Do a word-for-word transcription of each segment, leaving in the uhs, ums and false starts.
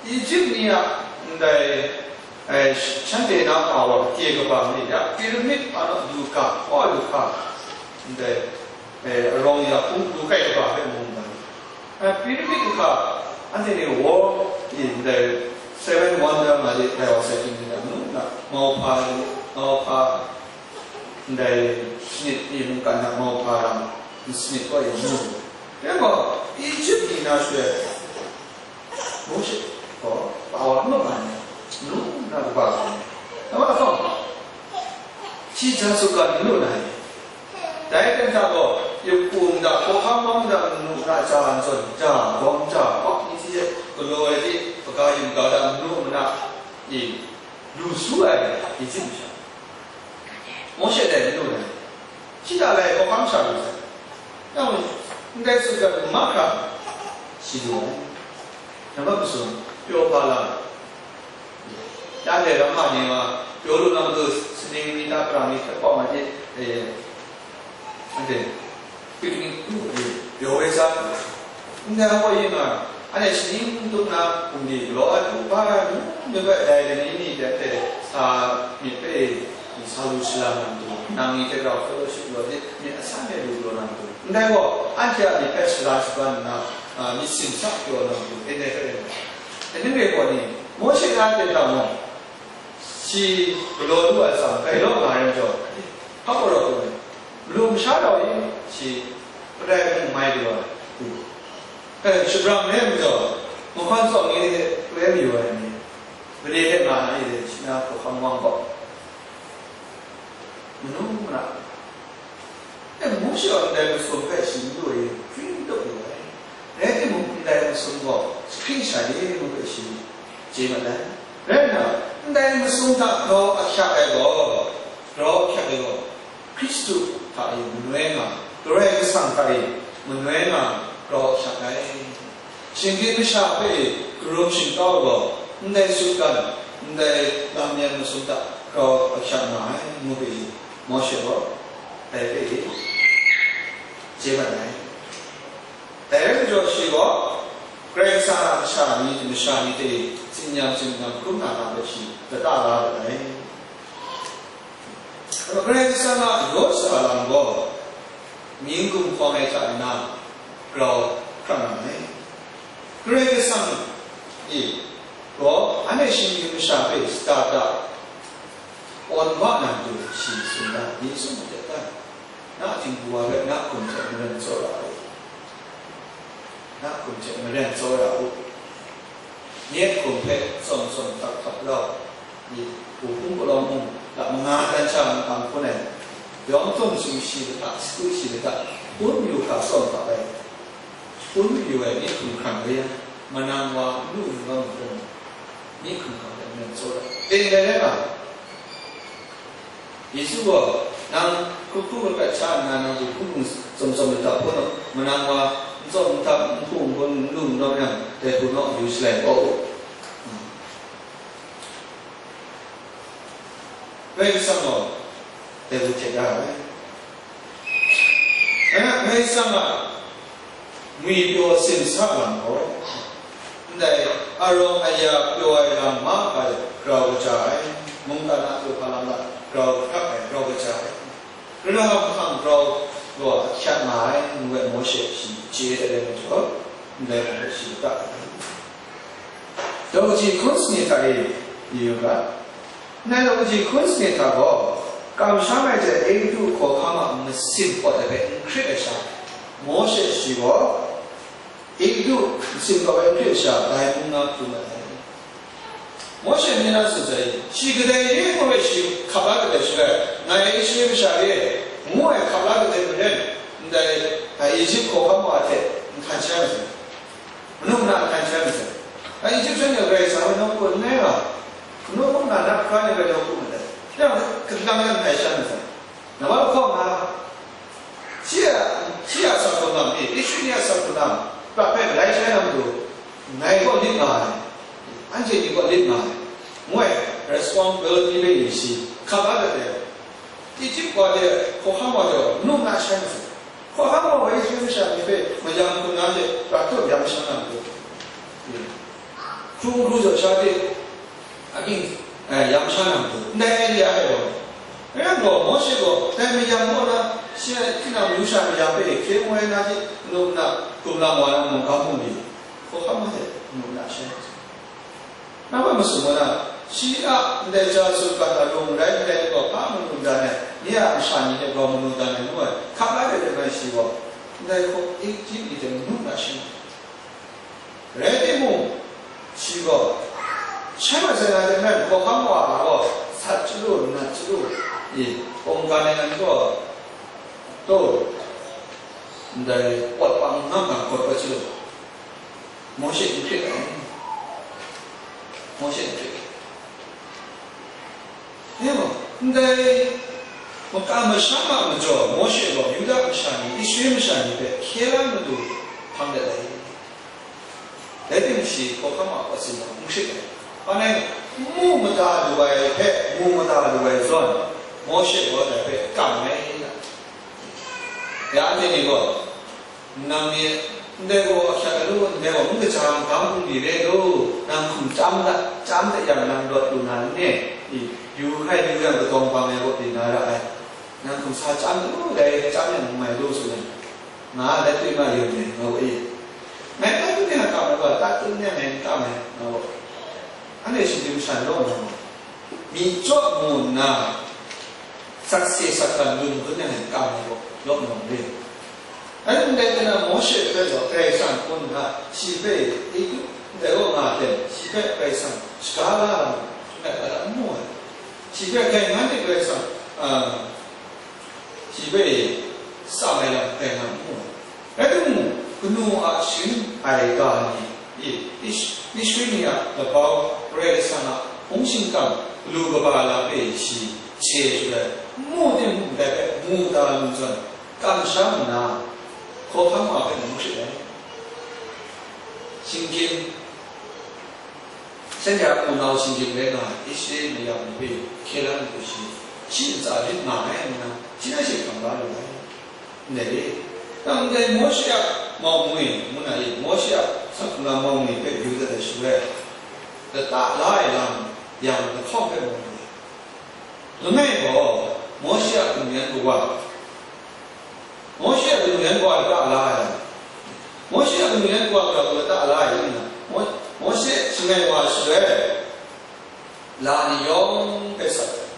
Ijip ni a ndai, eh, shanhte na a wa gye kaba mi ya, pyramid a na du ga, hkaw du hka, ndai, eh, arawng ya hpung du kai kaba hpe mu ndai. Eh, pyramid hka, anhte ni war, i ndai seven wonder nga de, dai wa sai hpring ni da, nu na, mauhpa ni, mauhpa, ndai sanit ni mungkan na mauhpa lam, sanit kaw e mu. Rai gaw, Ijip ni na shwe, Mawshe gaw, pa wa n lu nga ai, nu nna kaba ai. Namma lahkawng, shi jan sut ga n lu na ai. Dai hte mada gaw, yakung da, hkawhkam lam da, nu na ja, nzawn ja, gawm ja, hpawk ni hti hte galaw ai hte, hpaga yu ga da, nu na, i, lu su ai, Ijip masha. Mawshe dai n lu ai. Shi da lai hkawhkam sha lu sai. Nang ndai sut dat mahkra shi lu ai. Nambat masum, pyaw hpa lam. Ya dai ram hpa ni wa, pyaw lu na matu, saning ni ta, pra ni hte hpawng ai hte, eh, anhte, picnic du ai, pyaw woi sa. Ndai hpaw yin nga, anhte shaning tup na bungli galaw ai hku, ba ai, mung myit bai dai lani ni de hte sa myit hpe, sa lu shala na matu, nang ni hte rau fellowship galaw di, myit asan e lu galaw na matu. Ndai gaw, anhte a myit hpe shala shaban nna, a, myit sin sa pyaw na matu, e ndai hpe rai nga ai. Dai ning re gaw ni, Mawshe na a ten ta mung, shi galaw lu ai atsam, grai law nga ai majaw, hpa gaw rawt lu ai. Malu masha rau e, shi kadai mung mai lu ai. Eh, shabrang re ai majaw, mahkawn tsawm ni hte pre mayu ai ni, mare hte nga na ni hte shi na hkawhkam wang gaw, manu mara. E, Mawshe gaw ndai masum hpe shi n lu ai, hpring tup lu ai. Rai timung, ndai masum gaw, jahpring sha de ngu hpe shi chye mat ai. Rai nna, ndai masum hta grau ahkyak ai gaw, grau ahkyak ai gaw, Hkristu hta e manoi nga, Karai Kasang hta e manoi nga, grau ahkyak ai. Shinggyim masha hpe e karum shingkau gaw, ndai sutgan, ndai lam yan masum hta grau ahkyak nga ai, ngu hpe e, Mawshe gaw dai hpe e chye mat ai. Dai rai majaw, shi gaw Karai Kasang a kasha ni, masha ni hte tsin-yam tsin-yam hkrum na hpe shi lata la mat ai. Karai Kasang a yaw sara lam gaw, mying gumhkawng ai hta nna grau hkrat nga ai. Karai Kasang e gaw anhte shinggyim masha hpe shada da, awn wa na matu shi tsun da, myit sum madat da, na htingbu wa rai, na hkum hte maren tsawra u, na hkum hte maren tsawra u. Nye hkum hpe tsawm tsawm htap htap lau, myit, hpu hpung palawng mung, lap manga dan sha mung hkun ai, yawng tung sumshi lata, sagu shi lata, hpun yu hkra tsawm htap ai, hpun yu ai myit hkum hkrang rai yang, manang wa n lu n lawm hkrum, myit hkum hkrang ai myit tsawra, teng dai rai nga, Yesu gaw, nang hkru hkru hkrat sha nna, nang hpu hpung tsawm tsawm lata hpun u, manang wa n tsawm n htap, n hpu n gun, n lu n lawm yang, dai hku naw yu shalai kau u. Karai Kasang gaw dai hku hte da ai. Ngai, Karai Kasang a ngwi pyaw simsa lam gaw, ndai arawng aya pyaw ai lam mahkra de grau kaja ai, mungkan a pyaw hpa lam hta grau hkrak ai, grau kaja ai, Karai Kasang grau gaw ahkyak nga ai, ngu ai Mawshe shi chye ai majaw, ndai lam hpe shi lata ai. Daw kaji hkun sanit hta e, yu yu ga, ndai daw kaji hkun sanit hta gaw, kamsham ai hte Egutu hkawhkam a masin pawt ai hpe n hkrit ai sha, Mawshe shi gaw, Egutu masin pawt ai hpe n hkrit ai sha, dai mung na pru mat ai. Mawshe myit na tsun sai, shi kadai re hkrum hpe shi hkap la dat ai shaloi, ngai Israel masha re, ngu ai hkap la dat ai maren, ndai, a, Egutu hkawhkam wa hte nhkan sha ai sai. Manu mana hkan sha myit sai. A, Egyptian ni Karai Kasang hpe nawku n rai nga, manu mung na na hkra ni hpe nawku myit dai. Yang hpe, kalang yang hkai sha myit sai. Nambat lahkawng nga, shi a, shi a asak hkrung lam e, Israel ni a asak hkrung lam, prat hpe galai shai na matu, ngai gaw lit nga ai, anhte ni gaw lit nga ai, ngu ai, responsibility hpe e shi hkap la dat ai. Egypt wa de, hkawhkam wa de, manu mana shai myit sai. Hkawhkam wa gaw Israel masha ni hpe mayam hkungga hte prat hkrup ya masham na matu, Hkru n hkru zaw sha hte, amying, eh, yam sha na matu, ndai ai re ai gaw, rai yang gaw, Mawshe gaw dai mayam kaw na, shi a tinang myu sha mayam hpe hkye ngoi na hte, manu mana hkum lam wa na mungkan hpung ni, hkawhkam hte manu mana shai. Nang hpe masum wa na, shi a ndai ja tsun gat a rung rai ndai gaw, hpa manu dan ai, nye a masha ni hte grau manu dan ai ngu ai, hkap la de rai shi gaw, ndai hkaw Egutu ni hte manu mana shai. Rai timung, shi gaw, shai mat sai na hte maren, hkawhkam wa a gaw, sat chyalu, nat chyalu, i, mungkan ai nan gaw, taw, ndai, pawt pang nga nga pawt pawt chyalu, Mawshe n hkrit ai. Mawshe n hkrit ai. Anhte gaw, ndai makam masham a majaw Mawshe gaw Yuda masha ni, Israel masha ni hpe hkye la matu hpang dat ai. Rai timung, shi hkawhkam a pawt sin gaw n hkrit ai. Hpa rai, n mu mada lu ai hpe mu mada lu ai zawn, Mawshe gaw dai hpe kam ai. Ya anhte ni gaw, Nang ni, ndai gaw ahkyak ai lu, ndai gaw n kaja ai magam hpung ni re lu, nang hkum chyam dat, chyam dat yang nang rawt lu na n ni? I, yu hkrai yu yang kadawng bang ai kaw byin na ra ai. Nang hkum sa chyam lu, dai chyam yang n mai lu, tsun ai. Nga, dai twi ma yu ni, nga gaw i. Ngai tat tun yang a kam ai gaw, tat tun yang ngai n kam ai, nga gaw. Anhte shinggyim shan law nna, myi chyaw mu nna, sakse sakgan lu madun yang kam ai gaw, yawp nawng re. Rai ndai hte na Mawshe hpe gaw Karai Kasang hpun hta shi hpe Egutu ndai kaw nga ten, shi hpe Karai Kasang shaga la ai, ndai hta n mu ai. Shi hpe grai ngan de Karai Kasang, a, shi hpe tsam ai lam grai ngan n mu ai. Rai timung, kanu a sharin ai ga ni, i, Is-, Israeli ni a labau Karai Kasang a hpung shingkang galu kaba lam e shi chye shaloi, n mu timung, dai hpe mu da lu zawn, kamsham nna, hkawhkam wa hpe n hkrit ai. Shinggyim, shanhte a hpunau shinggyim rai nga ai Israel mayam ni hpe hkye la ai hku shi, shi ntsa rit nga ai nna, shi hta she hkam la lu ai. Ndai e, nang ndai Mawshe a mawng e, ngu na e, Mawshe a sanghkuna mawng e hpe yu dat ai shaloi, lata la ai lam yang lahkawng hpe mung lu ai. Langai gaw, Mawshe a kanu yan kawa, Mawshe a kanu yan kawa lata la ai, Mawshe a kanu yan kawa gaw lata la ai, ngu na, Maw-, Mawshe shangai wa shaloi, la ni yawng hpe sat ai.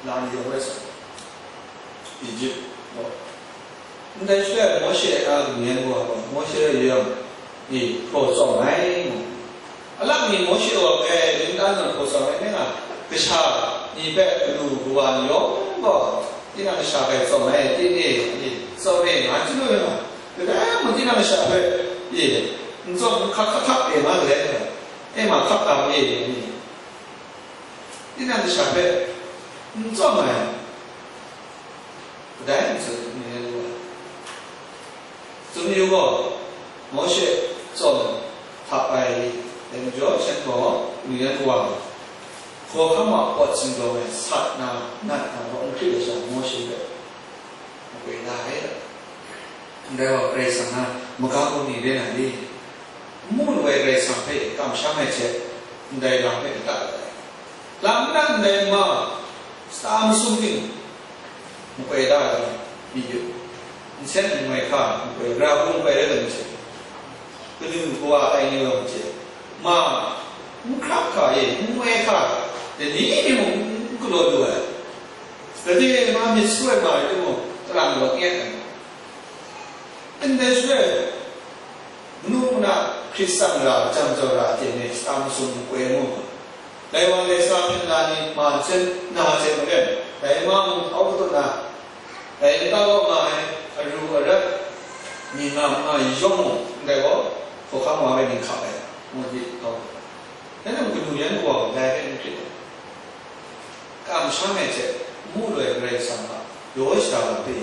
La ni yawng hpe sat ai. Egutu gaw. Ndai shaloi Mawshe a kanu yan kawa gaw, Mawshe yawng ni hpraw tsawm ai, ngu. Alak mi Mawshe gaw grai ling dan na hpraw tsawm ai, ngai nga, kasha ni hpe kanu kawa ni yawng gaw, tinang kasha grai tsawm ai, tinang e, ni, tsawm e, nga chyalu ai nga, kadai mung tinang kasha hpe, e, n tsawm n hkak hkak hkak e nga, kadai hpe, e ma hkak tam e, ni, tinang kasha hpe n tsawm ai. Kadai n tsun, n yu ai. Tsun yu gaw, Mawshe tsawm hkap ai, dai majaw shan gaw, kanu yan kawa gaw, hkawhkam a pawt sindawng e sat na, nat na gaw n hkrit ai sha, Mawshe hpe makoi la ai. Ndai gaw Karai Kasang a magam bungli rai na ni? N mu lu ai Karai Kasang hpe kamsham ai hte, ndai lam hpe lata dat ai. Lam nnan ndai ma, sata masum ting, makoi da ai, mi yu, nsen n ngoi hka, makoi, gara hku makoi rai tawn hte, kanu kawa ai ni gaw hte, ma, n hkrap hka e, n ngoi hka, dai ni ni mung n galaw lu ai, gade ma myit su ai ma rai timung, tarang lawt n yet ai. Ndai shaloi, manu mana hkrit tsang ra, jam jau ra, hte ne, sata masum makoi mu. Dai wa dai sa hpyen la ni, ma hten, na hte maren, dai ma mung hkau katawn na, dai nta kaw nga ai, aru arat, mi nga ma yawng mung, ndai gaw, hkawhkam wa ai ni hkap ai, ngu di hkau. Dai nang kanu yan kawa gaw dai hpe n hkrit ai. Kamsham ai hte, mu lu ai Karai Kasang a, yaw shada lam hpe,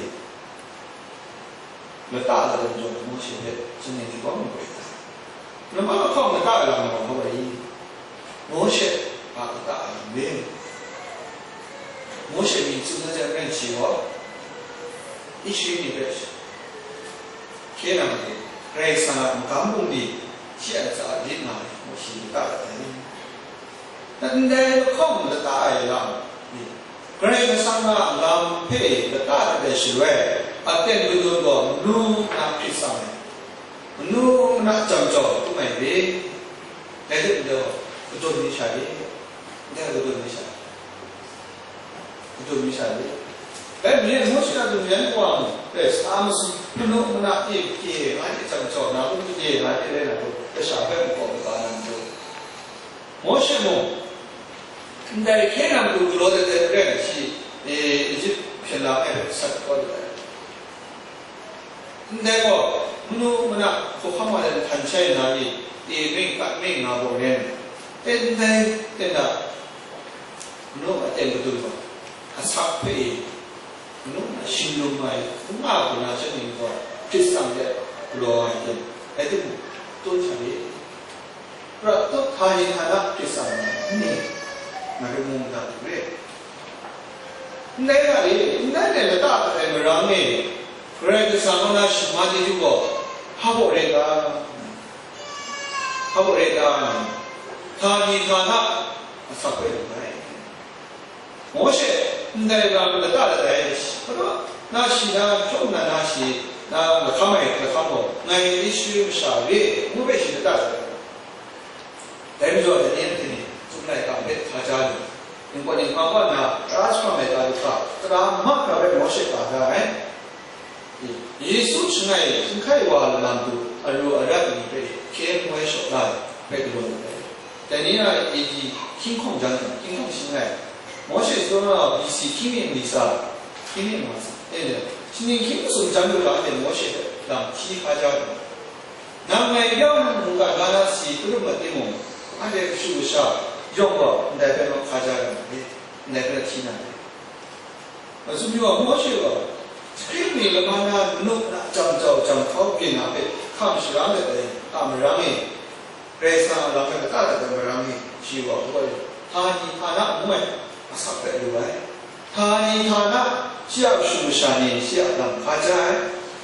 lata la ai majaw Mawshe hpe shanhte ni gaw makoi da ai. Namma lahkawng lata ai lam gaw hpa rai i? Mawshe a lata ai lam e. Mawshe myit tsun na jang rai shi gaw, Israel ni hpe hkye na matu, Karai Kasang a magam bungli shi a ntsa lit lata ai. Ndai lahkawng lata ai lam ni, Karai Kasang a lam hpe lata dat ai shaloi, aten madun gaw manu na hkrit tsang ai, manu na jam jau hkrum ai re. Dai hte maren, kadun ni sha re, ndai kadun ni sha, kadun ni sha re. Dai maren Mawshe a dum yan wa mu, dai sa masu, manu mana e gade nga hte jam jau na, mung gade nga hte rai na, kasha hpe makaw maka na matu. Mawshe mung, ndai hkye na matu galaw dat ai hpe shi, e, Ejipt hpyen la ai hpe sat kau dat ai. Ndai gaw, manu mana hkawhkam wa let htan shai nna ni, e, ming kat ming nga baw ren. E, ndai ten da, manu a ten kadun gaw, asak hpe e, manu na shing lum ai, n nga hku na sha ning gaw, hkrit tsang let galaw ai ten, rai timung, tun sha re. Prat tut hta ni hta na hkrit tsang ai ni, ngai hpe mu mada lu re. Ndai ga e, ndai hte lata dat ai marang e, Karai Kasang kaw na shaman chyeju gaw, hpa baw re ta? Hpa baw re ta? Hta ni hta na asak hpe lu ai. Mawshe, ndai lam lata dat ai, hpa na shi na hpyaw nna na shi na lahkam ai lahkam gaw, ngai Israel masha re, ngu hpe shi lata dat ai. Dai majaw, dai ni anhte ni, tsun laika hpe hkaja lu, ningpawt ninghpang kaw nna tara shapram ai ga du hkra, tara mahkra hpe Mawshe ka da ai. Yesu shangai hkying hkai wa lam du aru arat ni hpe hkye ngu ai shaw la ai hpe galaw lu ai. Dai ni na A D hkying hkawng jan hkying hkawng shangai, Mawshe Sodom na B C hkying mi sa, hkying mi sa, e, shaning hkying masum jan lu ga hte Mawshe hpe lam hti hkaja lu ai. Nang ngai yawng mungkan ga na si hkrum mat timung, anhte kashu kasha yawng gaw ndai hpe mung hkaja lu ai, ndai hpe hti na ai. Masum yu ai, Mawshe gaw, Hkrit mi lama na manu na jam jau jam hkau byin na hpe hkam sharang dat ai a marang e, Karai Kasang a lam hpe lata dat ai marang e, shi wa gaw, hta ni hta na ngu ai, asak hpe lu ai. Hta ni hta na, shi a kashu kasha ni shi a lam hkaja ai,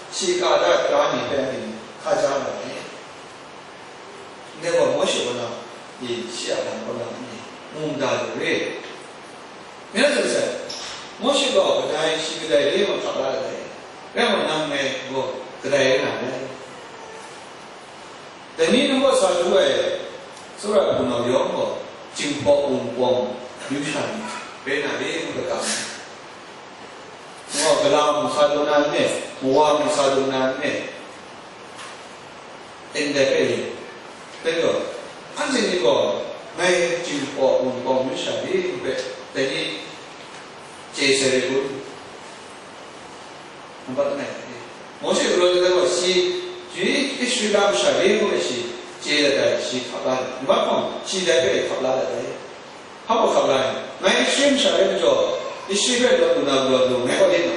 shi ka da tara ni hpe anhte ni hkaja nga ai. Ndai gaw Mawshe kaw na, e, shi a lam kaw na ni mu mada lu re. Myen zawn sai, Mawshe gaw kadai shi kadai re ai hkap la dat ai, rai nme nang ngai gaw kadai rai na ai. Dai ni nang kaw sa du ai tsawra hpunau yawng gaw, Jinghpaw Wunpawng myu sha ni rai na re ngu ai ga. Ngu, gala mung sa du na n-, mawa mung sa du na n-, ndai hpe, dai gaw, anhte ni gaw, ngai Jinghpaw Wunpawng myu sha ni hpe, dai ni chye sai re kun? Nambat langai hte, Mawshe galaw dat ai gaw, shi, shi Israela masha re ngu ai shi chye dat ai, shi hkap la ai. Nambat hkawm, shi dai hpe hkap la dat ai. Hpa mung hkap la ai. Ngai Israel masha rai majaw, Israel hpe lawt lu na galaw lu ngai kaw lit na.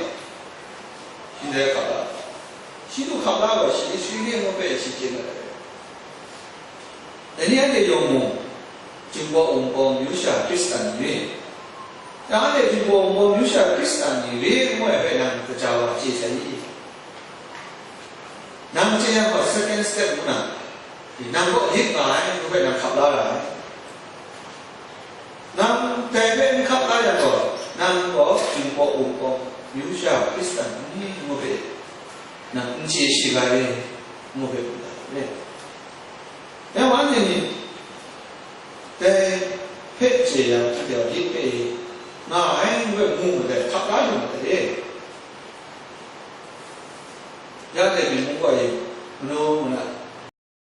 Shi dai hkap la. Shi du hkap la gaw, shi Israel ni ngu hpe shi chye mat ai. Dai ni anhte yawng mung, Jinghpaw Wunpawng myu sha Hkristan ni re. Dai anhte Jinghpaw Wunpawng myu sha Hkristan ni re ngu ai hpe nang kaja wa chye sai i? Nang chye yang gaw, second step ngu na, nang kaw lit nga ai ngu hpe nang hkap la ra ai. Nang dai hpe n hkap la yang gaw, nang gaw Jinghpaw Wunpawng myu sha Hkristan ni ngu hpe nang n chye shi ga ai, ngu hpe hkap la ai. Yang anhte ni dai hpe chye yang, anhte gaw lit hpe nga ai ngu hpe mu mat ai, hkap la lu mat ai. Ya dai mung gaw e, manu mung na,